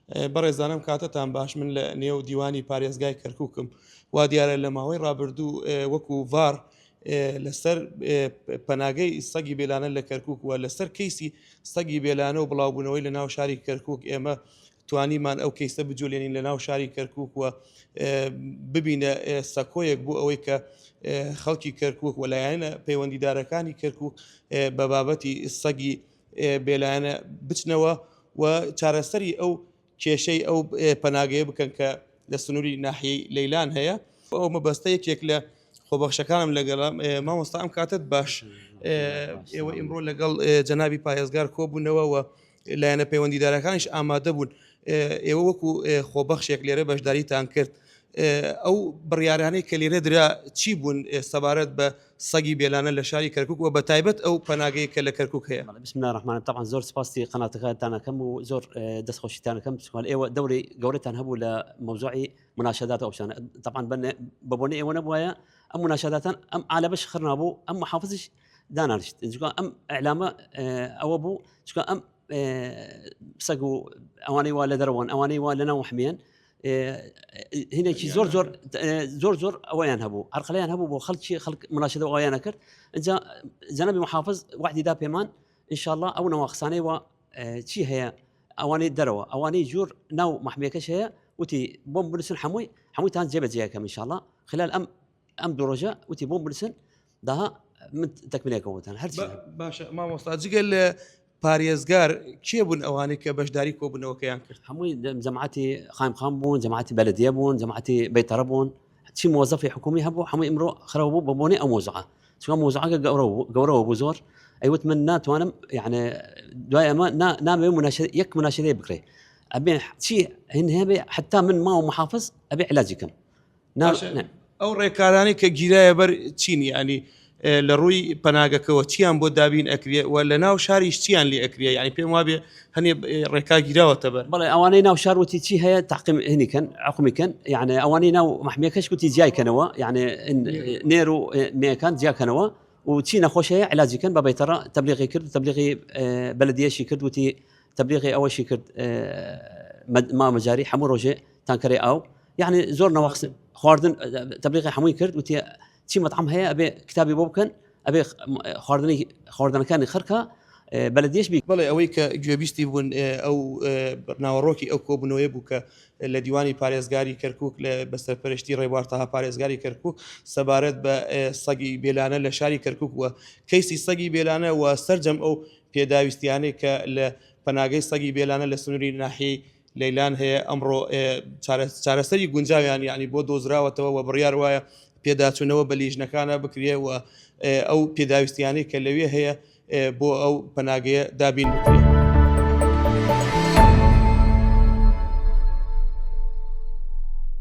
بەڕێزان ئەم کاتەتان باش من لە نێو دیوانی پارێزگای کەرکووکم وا دیارە لە ماوەی ڕابردوو وەکو ڤار لەسەر پەناگەی سەگی بێلانە لە کەرکووک و لەسەر کەیسی سەگی بێلانە و بڵاوبوونەوەی لە ناو شاری کەرکووک ئێمە توانیمان ئەو کەیسە بجولێنین لە ناو شاری کەرکووک و ببینە سەکۆیەک بۆ ئەوەی کە خەڵکی کەرکووک و لایەنە پەیوەندیدارەکانی کەرکووک بە بابەتی سەگی بێلایەنە بچنەوە و چارەسەری ئەو کێشەی ئەو پەناگەیە بکەن کە لە سنووری ناحیەی لەیلان هەیە. ئەو مەبەستە یەکێک لە خۆبەخشەکانم لەگەڵە. مامۆستا ئەم کاتت باش. ئێوە ئیمڕۆ لەگەڵ جەنابی پارێزگار کۆبوونەوە و لایەنە پەیوەندیدارەکانیش ئامادە بوون. ئێوە وەکو خۆبەخشێک لێرە بەشداریتان کرد. ئەو بڕیارانەی کە لێرە درا چی بوون سەبارەت بە سەگی بێلانە لە شاری کەرکوک و بەتایبەت ئەو پەناگەی کە لە کەرکوک هەیە؟ بسم الله الرحمن الرحیم طبعا زۆر سپاسی قەناتەکانتان ئەکەم و زۆر دەستخۆشیتان ئەکەم چونکە ئێوە دەوری گەورەتان هەبوو لە مەوزوعی مناشدات ئەو شتانە طبعا بە بۆنەی ئێوە نەبوایە ئەم مناشداتان ئەم عالەمەش خڕنابوو ئەم محافزیش دانانشت چونکە ئەم ئیعلامە ئەوە بوو چونکە ئەم سەگ و ئەوانەی وا لە دەرەوەن ئەوانەی وا لە ناو حمێن هینێکی زۆر زۆر زۆر زۆر ئەوەیان هەبوو ئەرقلیان هەبوو بۆ خەڵکی خەڵک مناشدە ئەویانە کرد اینجا جەنابی محافظ وعدی دا پێمان ئینشاءالله ئەو نەواخسانەی وە چی هەیە ئەوانەی دەرەوە ئەوانەی جوور ناو محمیەکەش هەیە وتی بۆم بنووسن هەمووی هەمووتان جێبەجێەکەم ئینشاءالله خلال ئەم ئەم دوو ڕۆژە وتی بۆم بنووسن داها من تەکملێکەوەتان هەرچی باشە مامۆستا جگە لە پارێزگار کێ بوون ئەوانەی کە بەشداری کۆبوونەوەکەیان کرد؟ هەمووی جەماعەتی قایمقام بوون، جەماعەتی بەلەدیە بوون، جەماعەتی بەیتەڕە بوون، چی مۆزەفی حکومی هەبوو هەمووی ئمڕۆ خراو بوو بە بۆنەی ئەو مۆزوعە، چونکە مۆزوعەکە گەورە بوو گەورەوە بوو زۆر، ئەیوت من ناتوانم یعنی دوای ئەمە نامەوێ مناشدە یەک مناشدەی بکرێ ئەبێ چی هن هەبێ حتا من ماوە محافظ ئەبێ علاجی کەم. ئەو ڕێکارانەی کە گیرایە بەر چین یعنی لە ڕووی پەناگەکەەوە چیان بۆ دابین ئەکرێ و لە ناو شاریش چیان لێ ئەکرێ یعنی پێم وابێ هەنێ ڕێکا گیراوەتە بەر بەڵێ ئەوانەی ناو شار وتی چی هەیە تاقیم هینیکەن عقمیکەن یعنی ئەوانەی ناو محمیەکەش وتی جیایکەنەوە یعنی نێر و مێەکان جیاکەنەوە و چی نەخۆش هەیە علاجیکەن بە بەیتەڕە تەبلیغی کرد تەبلیغی بەلەدیەشی کرد وتی تەبلیغی ئەوەشی کرد مامەجاری هەموو ڕۆژێ تانکەرەی ئاو یعنی زۆر نەوەخس خواردن تەبلیغی هەمووی کرد وتی چی مەطعم هەیە ئەبێ کتابی بۆ بکەن ئەبێ خواردنی خواردنەکانی خەرکە بەلەدیش بی بەڵێ ئەوەی کە گوێبیستی بوون ئەو ناوەڕۆکی ئەو کۆبوونەوەی بوو کە لە دیوانی پارێزگاری کەرکک لە بەسەرپەرشتی ڕێبوار تەها پارێزگاری کەرکک سەبارەت بە سەگی بێلانە لە شاری کەرکک وە کەیسی سەگی بێلانە و سەرجەم ئەو پێداویستیانەی کە لە پەناگەی سەگی بێلانە لە سنووری ناحیەی لەیلان هەیە ئەمڕۆ چارەسەری گونجاویان یعنی بۆ دۆزراوەتەوە و بڕیار وایە پێداچوونەوە بە لیژنەکانە بکرێ و ئەو پێداویستیانەی کە لەوێ هەیە بۆ ئەو پەناگەیە دابین بکرێت.